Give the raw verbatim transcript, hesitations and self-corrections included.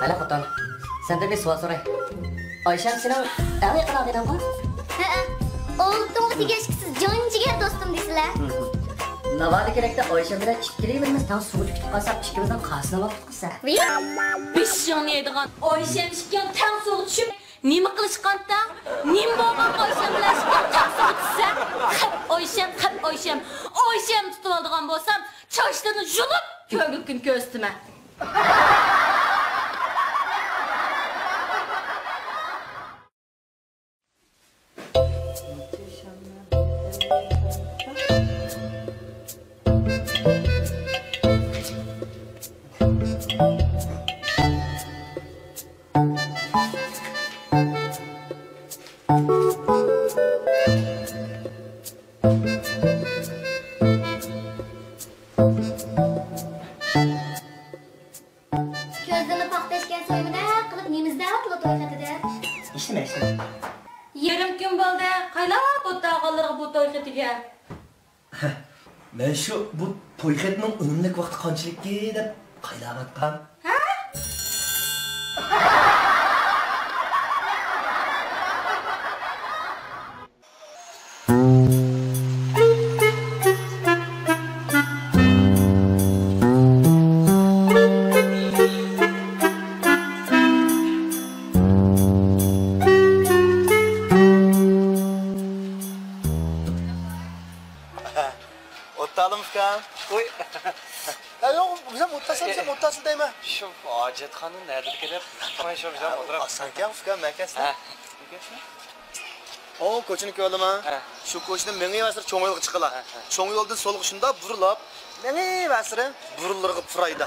قېنى خوتۇن، سەندىن بىر سوئال سوراي. ئايشەم سېنىڭ ئەڭ يېقىن ئاغىنەڭغۇ؟ ھەئە، ئوغۇل پۇتۇڭغا تېگىشكىسىز جان جىگەر دوستۇم دېسىلە. ناۋادا كېرەكتە ئايشەم بىلەن ئىككىلىمىز تەڭ سۇغا چۈكۈپ قالساق، ئىككىمىزنىڭ قاسىنى بولۇپ قالسا. ۋىي! بېشىڭنى يەيدىغان ئايشەم ئىككىڭ تەڭ سۇغا چۈشۈپ، نېمە قىلىشقانتىڭ؟ نېمە بولغان ئايشەم بىلەن ئىككىڭ تەڭ سۇغا چۈشسە؟ خەپ ئايشەم، خەپ ئايشەم. ئايشەم تۇتۇۋالىدىغان بولسام، چاچلىرىنى يۇلۇپ كۆرگۈلۈكۈن كۆرسىتىمەن. كۆزلىرىنى پاختا ئەشكەن سويمىدەك قىلىپ نېمە ئىزدەۋاتىلا توي خېتىدە؟ ئىشلىمە، ئىشلىمە. يېرىم كۈن بولدى، قايلاپ ئولتۇرغانلىرىغا بۇ توي خېتىگە. مەن شۇ بۇ توي خېتىنىڭ ئۈنۈملۈك ۋاقتى قانچىلىككى دەپ قايلاۋاتقان. ھە؟ ئولتۇرالىمىز ئۇكام؟ ۋوي. ھە، يوق، بىزەم ئولتۇرسام، بىزەم ئولتۇرسىلا دەيمەن. شۇ ھاجەتخانا نەدىكى دەپ؟ شۇ بىزەم ئولتۇراپ. ئاسانكەن ئۇكام، مەكەنسىلە. ھە. ئۇ كوچىنى كۆردۈڭمۇ؟ ھە. شۇ كوچىدىن مېڭىۋەرسىلە چوڭ يولغا چىقىلا. ھە، ھە. چوڭ يولدىن سولغا شۇنداق بۇرۇلۇپ، مېڭىۋەرسىلە بۇرۇنلىرىغا پۇرايدا.